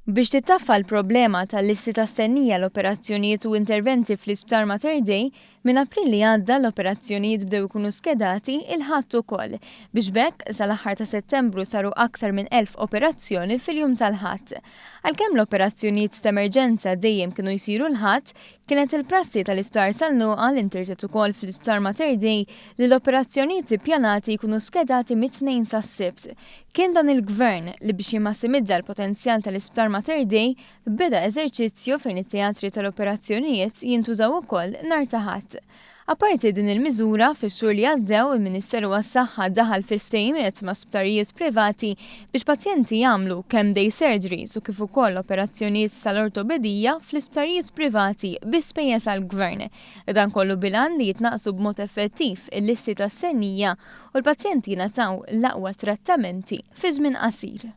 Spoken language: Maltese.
Biex tittaffa l-problema tal-listi ta' stennija l-operazzjonijiet u interventi fl-Isptar Mater Dei, minn April li għadda l-operazzjonijiet bdew ikunu skedati il-Ħadd ukoll, biex b'hekk sal-aħħar ta' Settembru saru aktar minn 1,000 operazzjoni fil-jum tal-Ħadd. Għalkemm l-operazzjonijiet t'emerġenza dejjem kienu jsiru l-Ħadd, kienet il-prassi tal-Isptar San Luqa li ntirtet ukoll fl-Isptar Mater Dei li l-operazzjonijiet ippjanati jkunu skedati mit-Tnejn sas-Sibt. Kien dan il-Gvern li biex jimmassimizza l-potenzjal tal-Isptar Mater Dei beda eżerċizzju fejn it-teatri tal-operazzjonijiet jintużaw ukoll nhar ta' Ħadd. Apparti din il-miżura, fix-xhur li għaddew il-Ministeru għas-Saħħa daħal fi ftehimiet ma' sptarijiet privati biex pazjenti jagħmlu kemm day surgeries u kif ukoll operazzjonijiet tal-ortopedija fl-isptarijiet privati bi spejjeż għall-Gvern. Dan kollu bil-għan li jitnaqqsu b'mod effettiv il-listi ta' stennija u l-pazjenti jingħataw l-aqwa trattamenti fi żmien qasir.